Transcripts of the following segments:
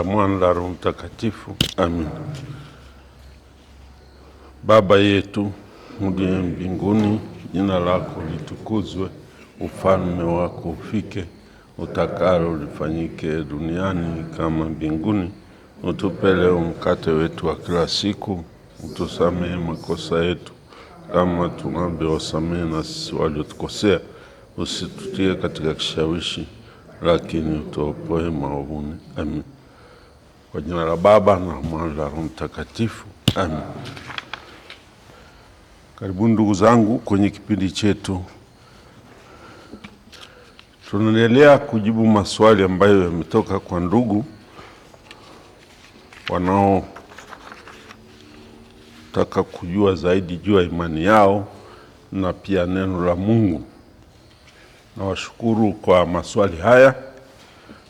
Mwana la Roho Mtakatifu. Amin. Baba yetu uliye mbinguni, jina lako litukuzwe, ufalme wako ufike, utakalo lifanyike duniani kama mbinguni. Utupe leo mkate wetu wa kila siku, utusamehe makosa yetu kama tunavyowasamehe na sisi waliotukosea, usitutie katika kishawishi, lakini utuopoe maovuni. Amin. Kwa jina la Baba na Mwana na Roho Mtakatifu. Amin. Karibuni ndugu zangu kwenye kipindi chetu. Tunaendelea kujibu maswali ambayo yametoka kwa ndugu wanaotaka kujua zaidi juu ya imani yao na pia neno la Mungu. Nawashukuru kwa maswali haya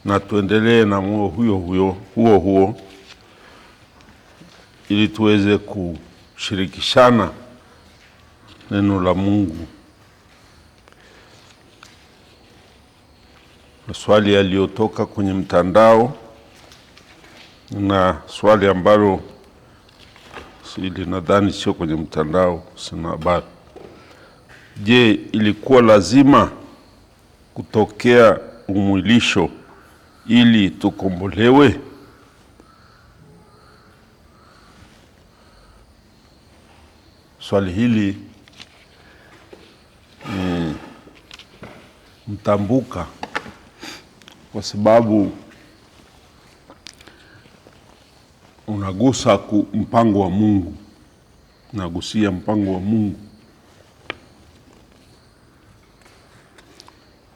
na tuendelee na moyo huyo huyo huo huo ili tuweze kushirikishana neno la Mungu. Maswali yaliyotoka kwenye mtandao na swali ambalo ili nadhani sio kwenye mtandao, sina habari. Je, ilikuwa lazima kutokea umwilisho ili tukombolewe? Swali hili ni mtambuka kwa sababu unagusa mpango wa Mungu, unagusia mpango wa Mungu.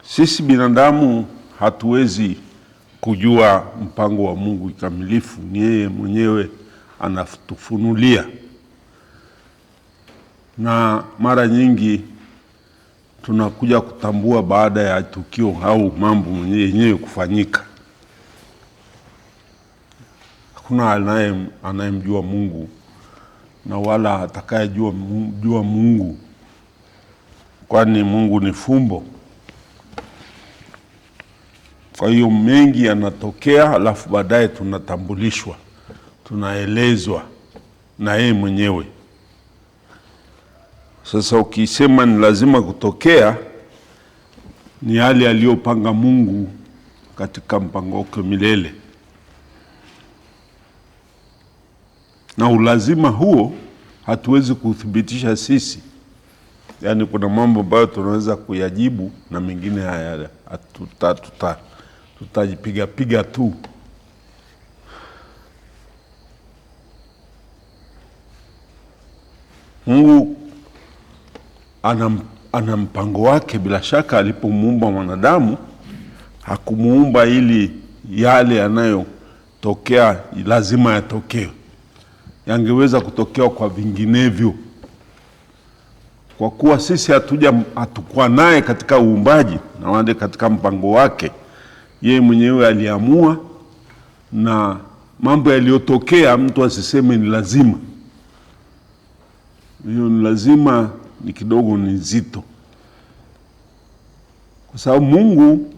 Sisi binadamu hatuwezi kujua mpango wa Mungu kikamilifu, ni yeye mwenyewe anatufunulia, na mara nyingi tunakuja kutambua baada ya tukio au mambo yenyewe kufanyika. Hakuna anayemjua Mungu na wala atakayejua Mungu, kwani Mungu ni fumbo. Kwa hiyo mengi yanatokea, alafu baadaye tunatambulishwa, tunaelezwa na yeye mwenyewe. Sasa ukisema ni lazima kutokea, ni hali aliyopanga Mungu katika mpango wake milele, na ulazima huo hatuwezi kuthibitisha sisi. Yaani kuna mambo ambayo tunaweza kuyajibu na mengine haya tutajipiga piga tu. Mungu ana mpango wake. Bila shaka alipomuumba mwanadamu hakumuumba ili yale yanayotokea lazima yatokee, yangeweza kutokea kwa vinginevyo. Kwa kuwa sisi hatukuwa naye katika uumbaji na wale katika mpango wake, yeye mwenyewe aliamua, na mambo yaliyotokea mtu asiseme ni lazima. Hiyo ni lazima ni kidogo ni nzito, kwa sababu Mungu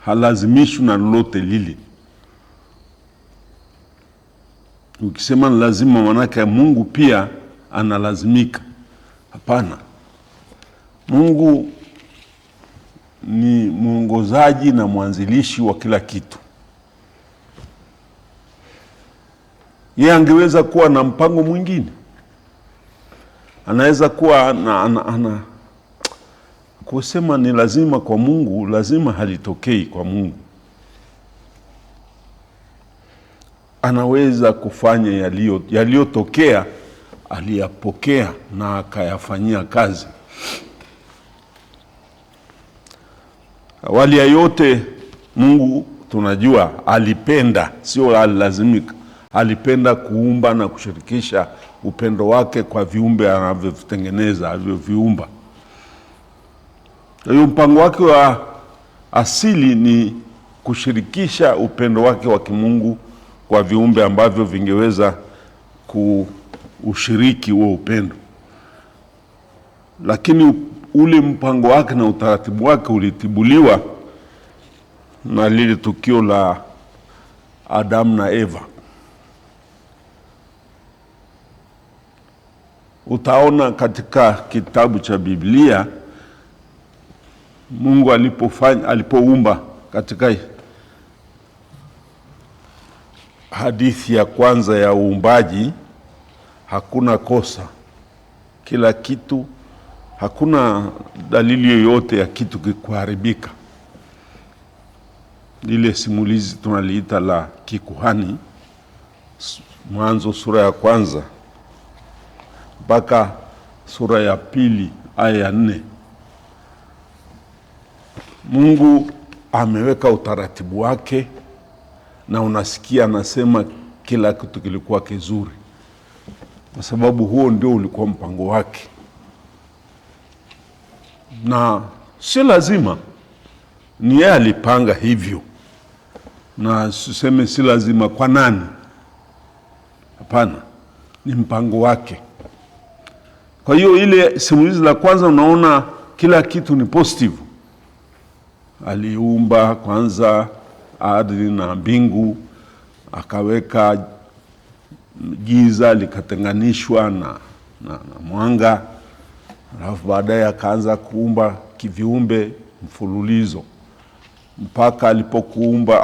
halazimishwi na lolote lile. Ukisema ni lazima, manake Mungu pia analazimika. Hapana, Mungu ni mwongozaji na mwanzilishi wa kila kitu. Yeye angeweza kuwa na mpango mwingine, anaweza kuwa ana kusema ni lazima kwa Mungu, lazima halitokei kwa Mungu. Anaweza kufanya yaliyotokea, aliyapokea na akayafanyia kazi. Awali ya yote, Mungu tunajua alipenda, sio alilazimika, alipenda kuumba na kushirikisha upendo wake kwa viumbe anavyovitengeneza, alivyoviumba. Kwa hiyo mpango wake wa asili ni kushirikisha upendo wake wa kimungu kwa viumbe ambavyo vingeweza kuushiriki huo upendo. Lakini ule mpango wake na utaratibu wake ulitibuliwa na lile tukio la Adamu na Eva. Utaona katika kitabu cha Biblia Mungu alipoumba katika hadithi ya kwanza ya uumbaji, hakuna kosa, kila kitu, hakuna dalili yoyote ya kitu kikuharibika. Lile simulizi tunaliita la kikuhani, Mwanzo sura ya kwanza mpaka sura ya pili aya ya 4. Mungu ameweka utaratibu wake, na unasikia anasema kila kitu kilikuwa kizuri, kwa sababu huo ndio ulikuwa mpango wake. Na si lazima, ni yeye alipanga hivyo, na siseme si lazima kwa nani, hapana, ni mpango wake. Kwa hiyo ile simulizi la kwanza unaona kila kitu ni positive. Aliumba kwanza ardhi na mbingu, akaweka giza likatenganishwa na mwanga, alafu baadaye akaanza kuumba kiviumbe mfululizo mpaka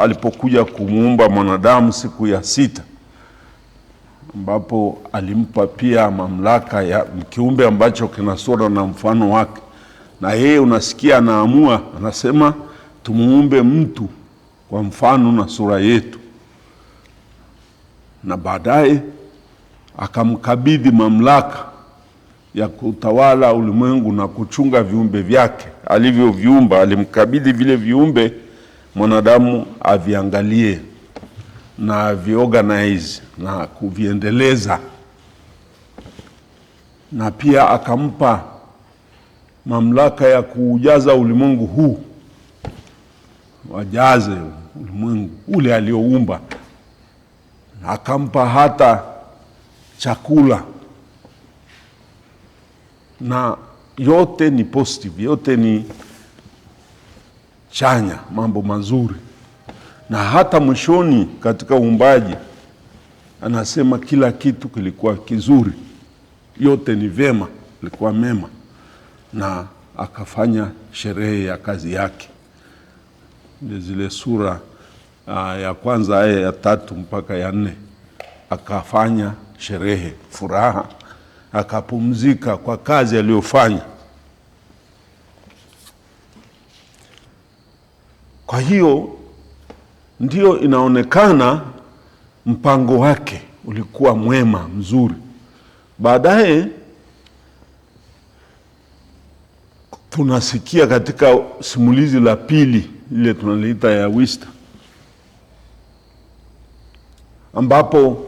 alipokuja kumuumba mwanadamu siku ya 6, ambapo alimpa pia mamlaka ya kiumbe ambacho kina sura na mfano wake. Na yeye unasikia anaamua, anasema tumuumbe mtu kwa mfano na sura yetu. Na baadaye akamkabidhi mamlaka ya kutawala ulimwengu na kuchunga viumbe vyake alivyoviumba. Alimkabidhi vile viumbe mwanadamu aviangalie na aviorganize na kuviendeleza. Na pia akampa mamlaka ya kuujaza ulimwengu huu, wajaze ulimwengu ule alioumba. Na akampa hata chakula. Na yote ni positive, yote ni chanya, mambo mazuri. Na hata mwishoni katika uumbaji anasema kila kitu kilikuwa kizuri, yote ni vema, ilikuwa mema. Na akafanya sherehe ya kazi yake. Zile sura ya kwanza aya ya 3 mpaka ya 4, akafanya sherehe, furaha, akapumzika kwa kazi aliyofanya. Kwa hiyo ndio inaonekana mpango wake ulikuwa mwema, mzuri. Baadaye tunasikia katika simulizi la pili, ile tunaliita ya Wista, ambapo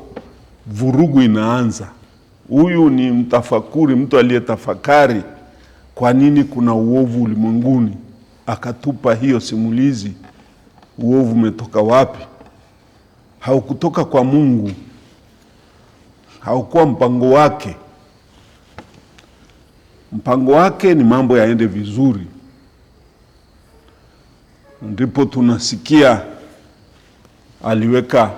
vurugu inaanza. Huyu ni mtafakuri, mtu aliyetafakari kwa nini kuna uovu ulimwenguni, akatupa hiyo simulizi. Uovu umetoka wapi? Haukutoka kwa Mungu, haukuwa mpango wake. Mpango wake ni mambo yaende vizuri. Ndipo tunasikia aliweka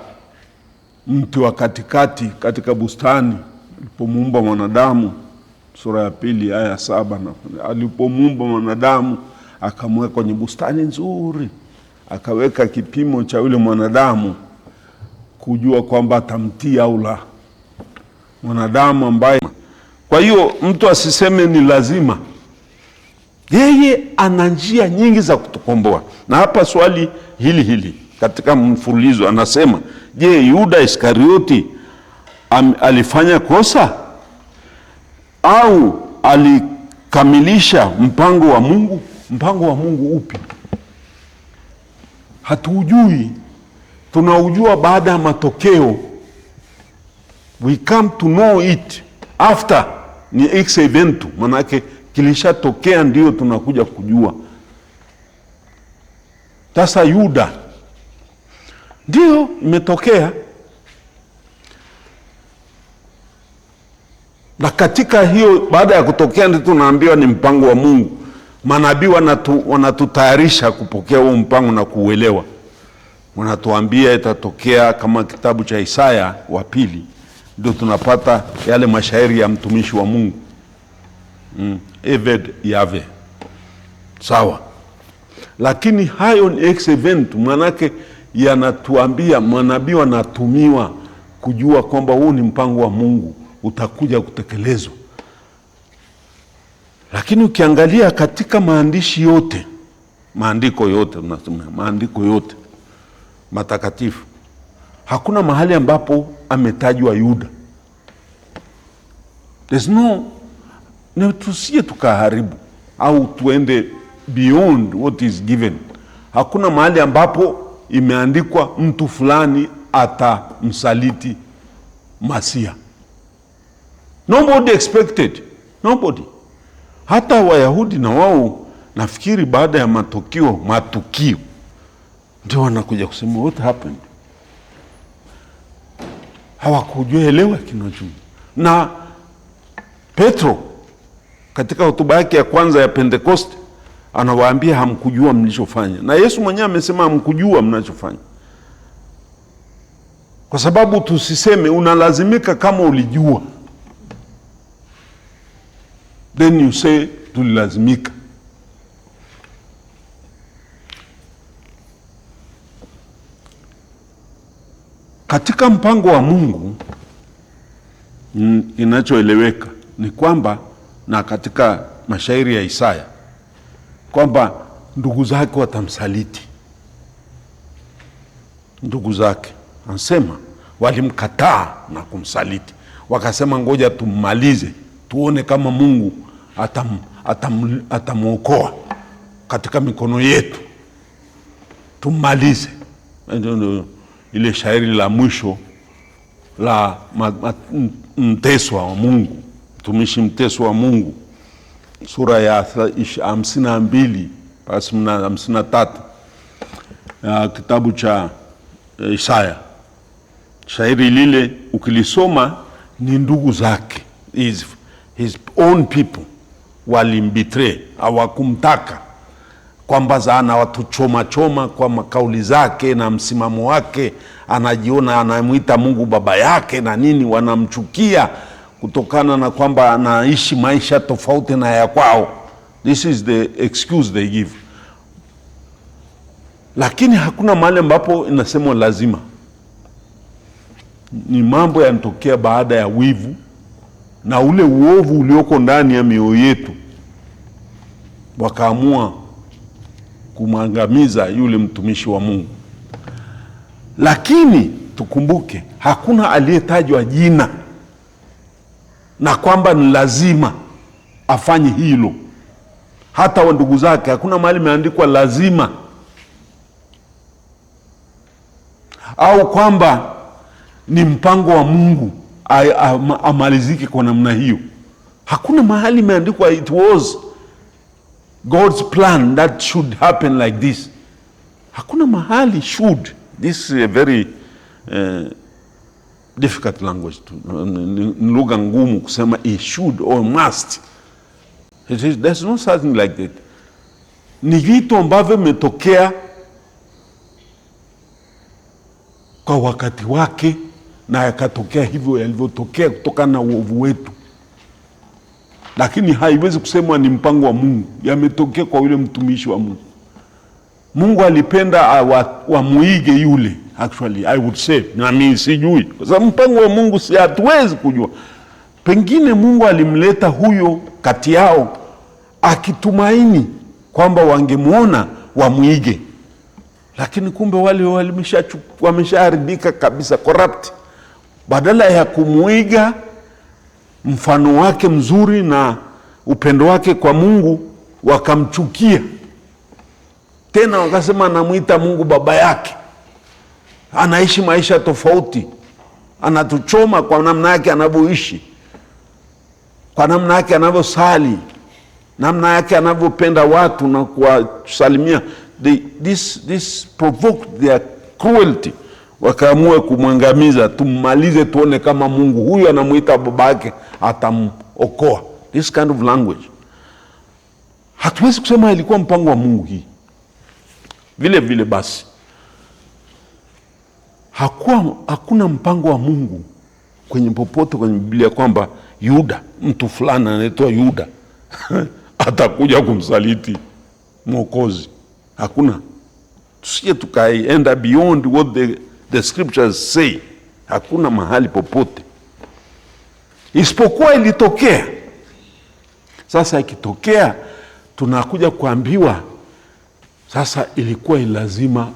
mti wa katikati katika bustani alipomuumba mwanadamu, sura ya 2 aya 7. Alipomuumba mwanadamu akamweka kwenye bustani nzuri, akaweka kipimo cha yule mwanadamu kujua kwamba atamtii au la. Mwanadamu ambaye, kwa hiyo mtu asiseme ni lazima. Yeye ana njia nyingi za kutukomboa. Na hapa swali hili hili katika mfululizo anasema, je, Yuda Iskarioti alifanya kosa au alikamilisha mpango wa Mungu? Mpango wa Mungu upi? Hatuujui. Tunaujua baada ya matokeo. We come to know it after, ni ex evento, manake kilishatokea ndio tunakuja kujua. Sasa Yuda ndio imetokea, na katika hiyo baada ya kutokea ndio tunaambiwa ni mpango wa Mungu. Manabii wanatutayarisha kupokea huo mpango na kuuelewa. Wanatuambia itatokea kama kitabu cha Isaya wa pili, ndio tunapata yale mashairi ya mtumishi wa Mungu Eved Yave, sawa. Lakini hayo ni ex event, manake yanatuambia manabii wanatumiwa kujua kwamba huu ni mpango wa Mungu utakuja kutekelezwa. Lakini ukiangalia katika maandishi yote, maandiko yote, tunasema maandiko yote matakatifu, hakuna mahali ambapo ametajwa Yuda. There's no, tusije tukaharibu au tuende beyond what is given. Hakuna mahali ambapo imeandikwa mtu fulani atamsaliti Masia. Nobody expected. Nobody. Hata Wayahudi na wao nafikiri baada ya matukio ndio wanakuja kusema what happened. Hawakujuelewa kinacho. Na Petro katika hotuba yake ya kwanza ya Pentekoste anawaambia hamkujua mlichofanya, na Yesu mwenyewe amesema hamkujua mnachofanya. Kwa sababu tusiseme unalazimika kama ulijua, then you say tulilazimika. Katika mpango wa Mungu inachoeleweka ni kwamba, na katika mashairi ya Isaya, kwamba ndugu zake watamsaliti. Ndugu zake anasema walimkataa na kumsaliti, wakasema ngoja tummalize tuone kama Mungu atamuokoa katika mikono yetu, tummalize. Ile shairi la mwisho la mteswa wa Mungu, mtumishi mteswa wa Mungu, sura ya 52 53, kitabu cha Isaya. Shairi lile ukilisoma ni ndugu zake, his own people walimbetray, hawakumtaka, kwamba ana watu choma choma kwa makauli zake na msimamo wake, anajiona anamuita Mungu baba yake na nini, wanamchukia kutokana na kwamba anaishi maisha tofauti na ya kwao. This is the excuse they give. Lakini hakuna mahali ambapo inasemwa lazima. Ni mambo yanatokea baada ya wivu na ule uovu ulioko ndani ya mioyo yetu, wakaamua kumwangamiza yule mtumishi wa Mungu. Lakini tukumbuke hakuna aliyetajwa jina na kwamba ni lazima afanye hilo. Hata wa ndugu zake hakuna mahali imeandikwa lazima, au kwamba ni mpango wa Mungu amalizike kwa namna hiyo. Hakuna mahali imeandikwa it was God's plan that should happen like this. Hakuna mahali should. This is a very difficult language to, ni lugha ngumu kusema it should or must. There's no something like that. Ni vitu ambavyo vimetokea kwa wakati wake na yakatokea hivyo yalivyotokea kutokana na uovu wetu. Lakini haiwezi kusemwa ni mpango wa Mungu. Yametokea kwa yule mtumishi wa Mungu. Mungu alipenda wamuige yule. Actually, I would say, na mimi sijui. Kwa sababu mpango wa Mungu si hatuwezi kujua. Pengine Mungu alimleta huyo kati yao akitumaini kwamba wangemuona wamuige. Lakini kumbe wale wameshaharibika kabisa, corrupt. Badala ya kumuiga mfano wake mzuri na upendo wake kwa Mungu, wakamchukia. Tena wakasema anamuita Mungu baba yake. Anaishi maisha tofauti. Anatuchoma kwa namna yake anavyoishi, kwa namna yake anavyosali, namna yake anavyopenda watu na kuwasalimia. This provoked their cruelty. Wakaamua kumwangamiza, tummalize tuone kama Mungu huyu anamuita baba yake atamuokoa. This kind of language. Hatuwezi kusema ilikuwa mpango wa Mungu hii. Vile vile basi, Hakuna mpango wa Mungu kwenye popote kwenye Biblia kwamba Yuda, mtu fulani anaitwa Yuda atakuja kumsaliti Mwokozi. Hakuna. Tusije tukaenda beyond what the scriptures say. Hakuna mahali popote, isipokuwa ilitokea. Sasa ikitokea, tunakuja kuambiwa sasa ilikuwa lazima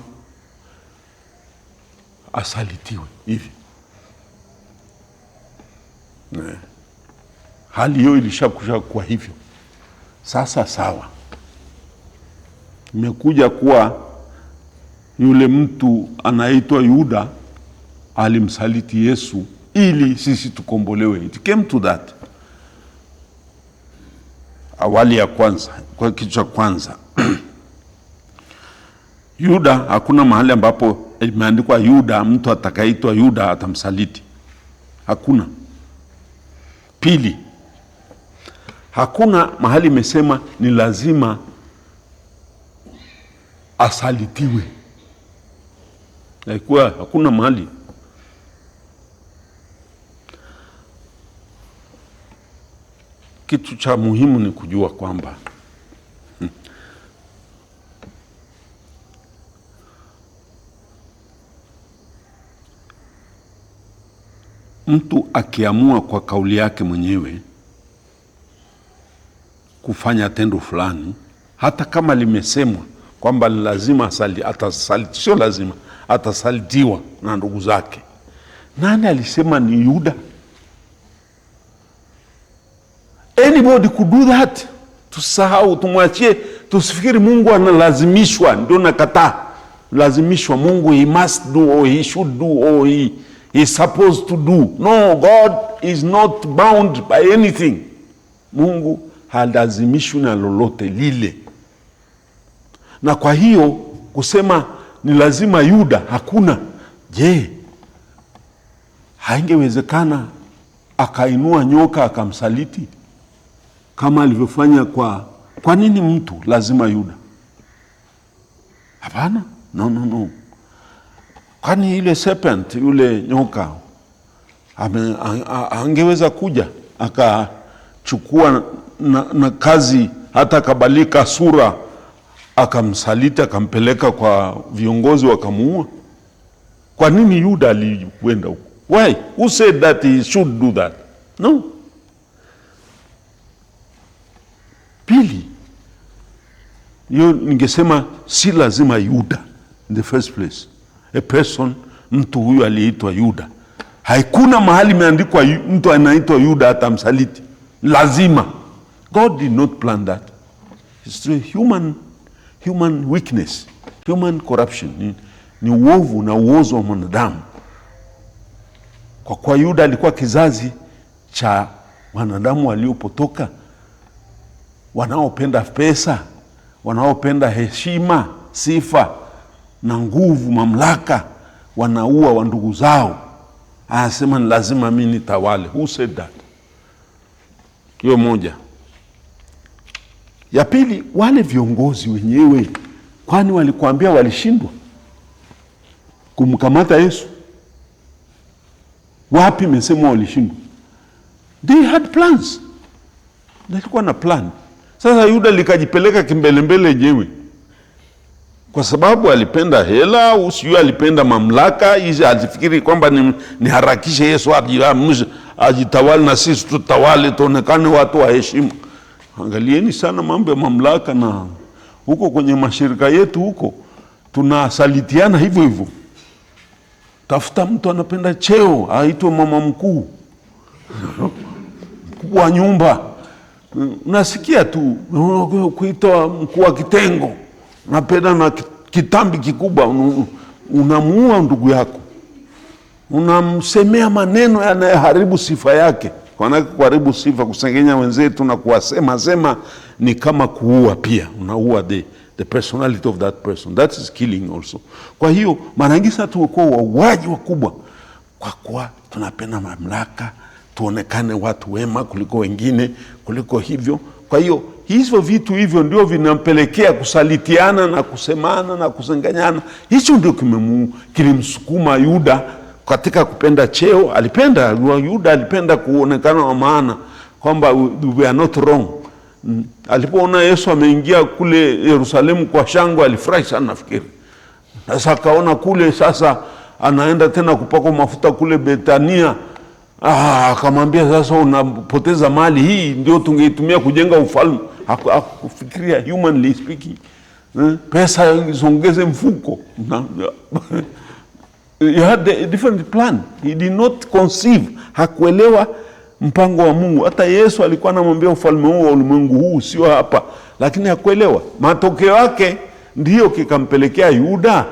asalitiwe hivi. Hali hiyo ilishakusha kuwa hivyo. Sasa sawa, imekuja kuwa yule mtu anaitwa Yuda alimsaliti Yesu ili sisi tukombolewe. It came to that. Awali ya kwanza, kwa kitu cha kwanza Yuda, hakuna mahali ambapo imeandikwa Yuda, mtu atakayeitwa Yuda atamsaliti. Hakuna. Pili, hakuna mahali imesema ni lazima asalitiwe. Haikuwa, hakuna mahali. Kitu cha muhimu ni kujua kwamba mtu akiamua kwa kauli yake mwenyewe kufanya tendo fulani, hata kama limesemwa kwamba lazima atasaliti, sio lazima atasalitiwa na ndugu zake. Nani alisema ni Yuda? Anybody could do that. Tusahau, tumwachie, tusifikiri Mungu analazimishwa. Ndio nakataa lazimishwa. Mungu he must do or he should do or he is supposed to do. No, God is not bound by anything. Mungu halazimishwi na lolote lile. Na kwa hiyo kusema ni lazima Yuda, hakuna. Je, haingewezekana akainua nyoka akamsaliti kama alivyofanya kwa nini mtu lazima Yuda? Hapana, no, no, no. Kwani ile serpent, yule nyoka angeweza kuja akachukua na kazi, hata akabalika sura, akamsaliti, akampeleka kwa viongozi wakamuua? Kwa nini Yuda alikwenda huko? Why? Who said that he should do that? No. Pili, hiyo ningesema si lazima Yuda in the first place. A person, mtu huyu aliitwa Yuda. Haikuna mahali imeandikwa mtu anaitwa Yuda atamsaliti. Lazima. God did not plan that. It's a human weakness, human corruption. Ni uovu na uozo wa mwanadamu. Kwa kuwa Yuda alikuwa kizazi cha wanadamu waliopotoka, wanaopenda pesa, wanaopenda heshima, sifa na nguvu, mamlaka, wanaua wa ndugu zao. Anasema ni lazima mimi nitawale. Who said that? Hiyo moja. Ya pili, wale viongozi wenyewe, kwani walikuambia walishindwa kumkamata Yesu? Wapi imesema walishindwa? They had plans. Walikuwa na plan. Sasa Yuda likajipeleka kimbelembele yenyewe, kwa sababu alipenda hela, au sijui alipenda mamlaka. Hizi alifikiri kwamba niharakishe Yesu ajitawale na sisi tutawale, tuonekane watu wa heshima. Angalieni sana mambo ya mamlaka, na huko kwenye mashirika yetu huko tunasalitiana hivyo hivyo. Tafuta mtu anapenda cheo, aitwe mama mkuu, mkuu wa nyumba. Unasikia tu kuitwa mkuu wa kitengo, unapenda na kitambi kikubwa, unamuua ndugu yako, unamsemea maneno yanayoharibu sifa yake. Kwa kuharibu sifa, kusengenya wenzetu na kuwasema sema ni kama kuua pia. Unaua the personality of that person. That is killing also. Kwa hiyo mara nyingi sana tumekuwa wauaji wakubwa kwa kuwa tunapenda mamlaka, tuonekane watu wema kuliko wengine, kuliko hivyo. Kwa hiyo Hivyo vitu hivyo ndio vinampelekea kusalitiana na kusemana na kusenganyana. Hicho ndio kilimsukuma Yuda katika kupenda cheo. Alipenda Yuda, alipenda kuonekana wa maana kwamba we are not wrong. Alipoona Yesu ameingia kule Yerusalemu kwa shangwe, alifurahi sana nafikiri. Sasa akaona kule sasa anaenda tena kupakwa mafuta kule Betania. Akamwambia sasa unapoteza mali hii, ndio tungeitumia kujenga ufalme. Hakufikiria humanly speaking. Pesa isongeze mfuko. He had a different plan. He did not conceive. Hakuelewa mpango wa Mungu. Hata Yesu alikuwa anamwambia ufalme huu wa ulimwengu huu sio hapa, lakini hakuelewa. Matokeo yake ndiyo kikampelekea Yuda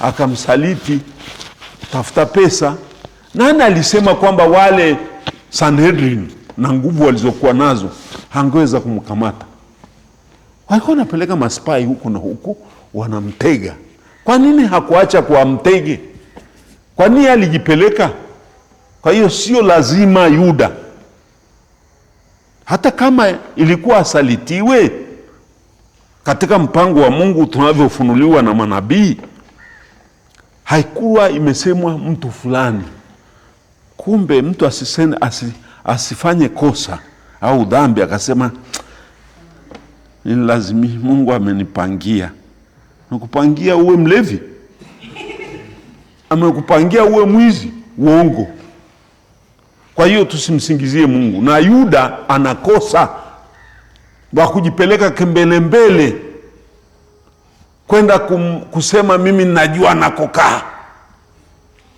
akamsaliti, tafuta pesa. Nani alisema kwamba wale Sanhedrin na nguvu walizokuwa nazo hangeweza kumkamata? Walikuwa wanapeleka maspai huku na huku, wanamtega. Kwa nini hakuacha kuwamtege? Kwa nini alijipeleka? Kwa hiyo sio lazima Yuda, hata kama ilikuwa asalitiwe katika mpango wa Mungu tunavyofunuliwa na manabii, haikuwa imesemwa mtu fulani. Kumbe mtu asifanye kosa au dhambi akasema ni lazima Mungu amenipangia. Nakupangia uwe mlevi, amekupangia uwe mwizi, uongo. Kwa hiyo tusimsingizie Mungu. Na Yuda anakosa wa kujipeleka kimbele mbele kwenda kusema mimi najua nakokaa,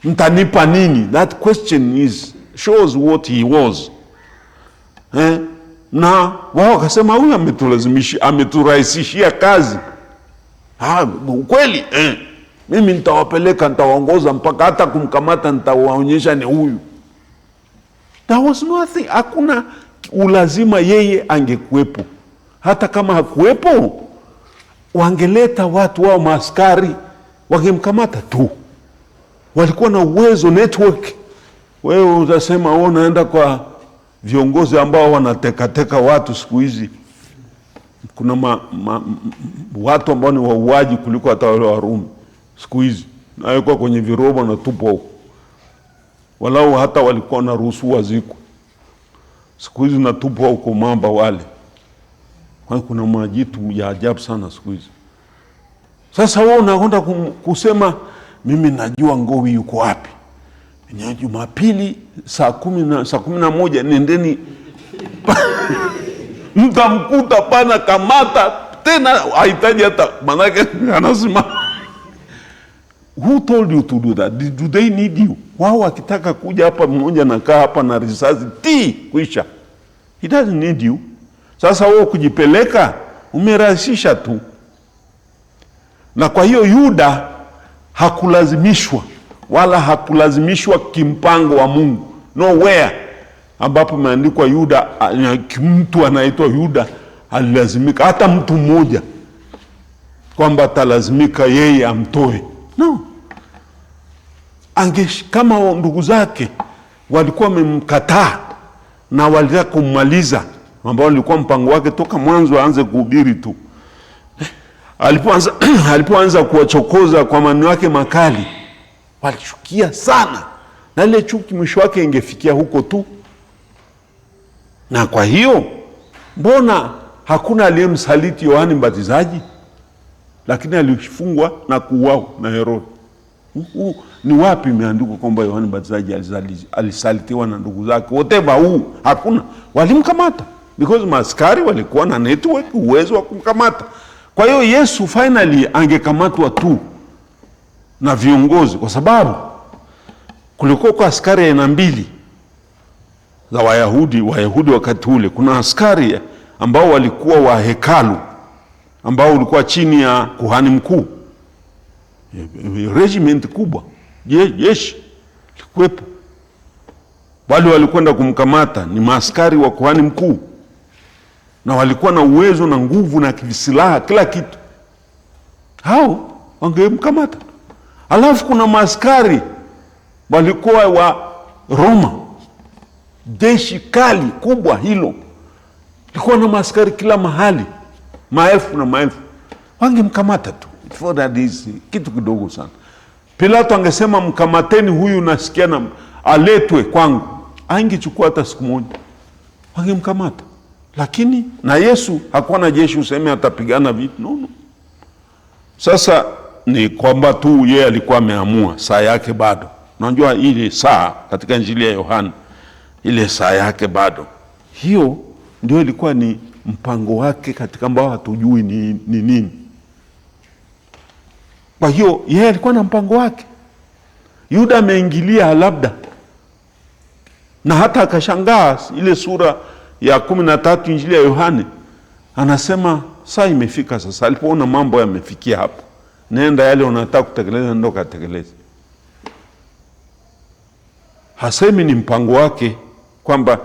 mtanipa nini? That question shows what he was. Na wao wakasema huyu ameturahisishia kazi. Kweli mimi nitawapeleka, nitawaongoza mpaka hata kumkamata nitawaonyesha ni huyu. There was nothing, hakuna ulazima yeye angekuwepo. Hata kama hakuwepo, wangeleta watu wao maaskari, wangemkamata tu. Walikuwa na uwezo, network. Wewe utasema wewe unaenda kwa viongozi ambao wanatekateka watu siku hizi. Kuna watu ambao ni wauaji kuliko hata wale Warumi siku hizi. Nawekwa kwenye viroba na tupwa huko. Walau hata walikuwa wanaruhusu wazikwe. Siku hizi natupwa huko mamba wale. Kwa kuna majitu ya ajabu sana siku hizi. Sasa wewe unakwenda kusema mimi najua Ngowi yuko wapi. Jumapili saa 11 nendeni mtamkuta pana, kamata tena, hahitaji hata manake anasema. Who told you to do that? Do they need you? Wao wakitaka kuja hapa, mmoja anakaa hapa na risasi ti kuisha. He doesn't need you. Sasa wewe kujipeleka umerahisisha tu. Na kwa hiyo Yuda hakulazimishwa, wala hakulazimishwa kimpango wa Mungu. Nowhere ambapo imeandikwa Yuda, mtu anaitwa Yuda alilazimika, hata mtu mmoja kwamba atalazimika yeye amtoe. No. Kama ndugu zake walikuwa wamemkataa na walitaka kummaliza, ambao ulikuwa mpango wake toka mwanzo aanze kuhubiri tu. Alipoanza kuwachokoza kwa maneno yake makali, walichukia sana. Na ile chuki mwisho wake ingefikia huko tu. Na kwa hiyo mbona hakuna aliyemsaliti Yohani Mbatizaji? Lakini alifungwa na kuuawa na Herode. Ni wapi imeandikwa kwamba Yohani Mbatizaji alisalitiwa na ndugu zake? Whatever, huu hakuna. Walimkamata because maaskari walikuwa na network, uwezo wa kumkamata. Kwa hiyo Yesu finally angekamatwa tu na viongozi, kwa sababu kulikuwa kwa askari aina mbili za Wayahudi. Wayahudi wakati ule kuna askari ambao walikuwa wa hekalu, ambao ulikuwa chini ya kuhani mkuu, regiment kubwa, jeshi likuwepo. Wale walikwenda kumkamata ni maaskari wa kuhani mkuu, na walikuwa na uwezo na nguvu na silaha, kila kitu. Hao wangemkamata. Alafu kuna maaskari walikuwa wa Roma, jeshi kali kubwa hilo. Alikuwa na maaskari kila mahali, maelfu na maelfu, wangemkamata tu. For that is kitu kidogo sana. Pilato angesema mkamateni huyu, nasikia na aletwe kwangu, angechukua hata siku moja, wangemkamata. Lakini na Yesu hakuwa na jeshi useme atapigana vipi? No, no. Sasa ni kwamba tu yeye alikuwa ameamua saa yake bado. Unajua ile saa katika Injili ya Yohana, ile saa yake bado, hiyo ndio ilikuwa ni mpango wake katika ambao hatujui ni nini. Kwa hiyo yeye alikuwa na mpango wake. Yuda ameingilia labda, na hata akashangaa. Ile sura ya 13 Injili ya Yohane anasema saa imefika sasa. Alipoona mambo yamefikia hapo, nenda yale unataka kutekeleza, ndo katekeleza. Hasemi ni mpango wake kwamba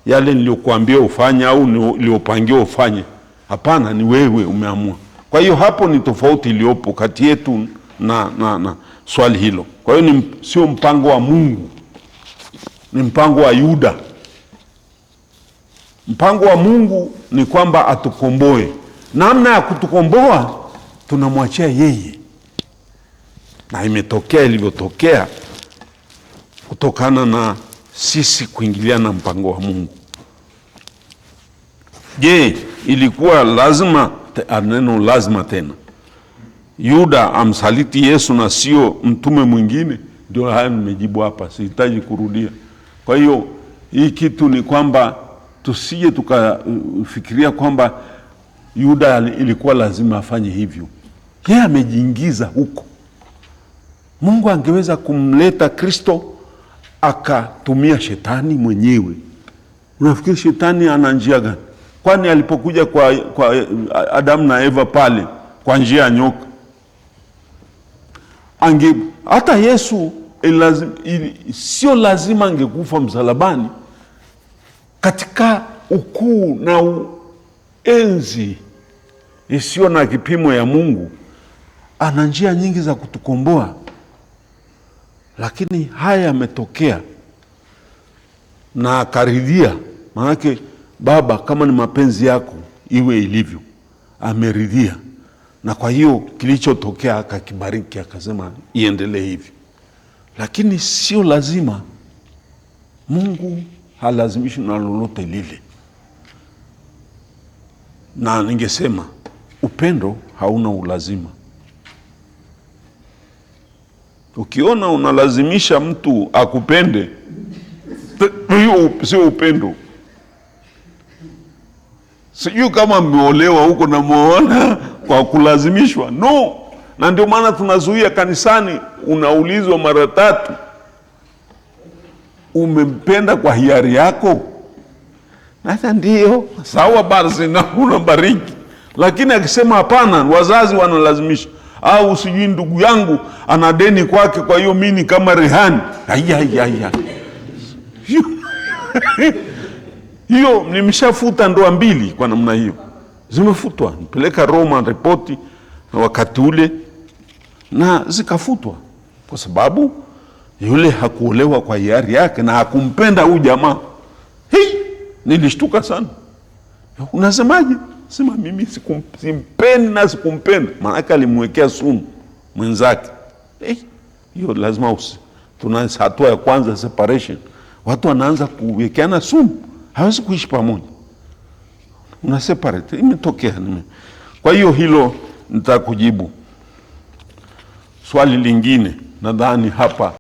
yale niliyokuambia ufanye au niliyopangiwa ufanye. Hapana, ni wewe umeamua. Kwa hiyo hapo ni tofauti iliyopo kati yetu na swali hilo. Kwa hiyo ni sio mpango wa Mungu, ni mpango wa Yuda. Mpango wa Mungu ni kwamba atukomboe. Namna ya kutukomboa tunamwachia yeye, na imetokea ilivyotokea kutokana na sisi kuingilia na mpango wa Mungu. Je, ilikuwa lazima neno lazima tena Yuda amsaliti Yesu na sio mtume mwingine? Ndio haya nimejibu hapa, sihitaji kurudia. Kwa hiyo hii kitu ni kwamba tusije tukafikiria kwamba Yuda ilikuwa lazima afanye hivyo. Yeye amejiingiza huko. Mungu angeweza kumleta Kristo akatumia shetani mwenyewe. Unafikiri shetani ana njia gani? Kwani alipokuja kwa Adamu na Eva pale kwa njia ya nyoka, hata Yesu sio lazima angekufa msalabani. Katika ukuu na enzi isiyo na kipimo ya Mungu, ana njia nyingi za kutukomboa, lakini haya yametokea na akaridhia. Maanake Baba, kama ni mapenzi yako iwe ilivyo, ameridhia. Na kwa hiyo kilichotokea akakibariki, akasema iendelee hivi. Lakini sio lazima. Mungu halazimishi na lolote lile. Na ningesema upendo hauna ulazima. Ukiona unalazimisha mtu akupende, hiyo sio upendo. Sijui kama mmeolewa huko na muona kwa kulazimishwa. No. Na ndio maana tunazuia kanisani, unaulizwa mara tatu, umempenda kwa hiari yako? Sasa ndio sawa, basi na unabariki. Lakini akisema hapana, wazazi wanalazimisha, au sijui ndugu yangu ana deni kwake, kwa hiyo mimi kama rehani. Aya. Hiyo nimeshafuta ndoa mbili kwa namna hiyo, zimefutwa. Nipeleka Roma ripoti na wakati ule, na zikafutwa kwa sababu yule hakuolewa kwa hiari yake na hakumpenda huyu jamaa. Hei, nilishtuka sana. Unasemaje? Sema mimi simpendi na sikumpenda. Maanake alimwekea sumu mwenzake. Hiyo lazima tuna hatua ya kwanza, separation. Watu wanaanza kuwekeana sumu, hawezi kuishi pamoja. Una separate, imetokea. Kwa hiyo hilo nitakujibu. Swali lingine nadhani hapa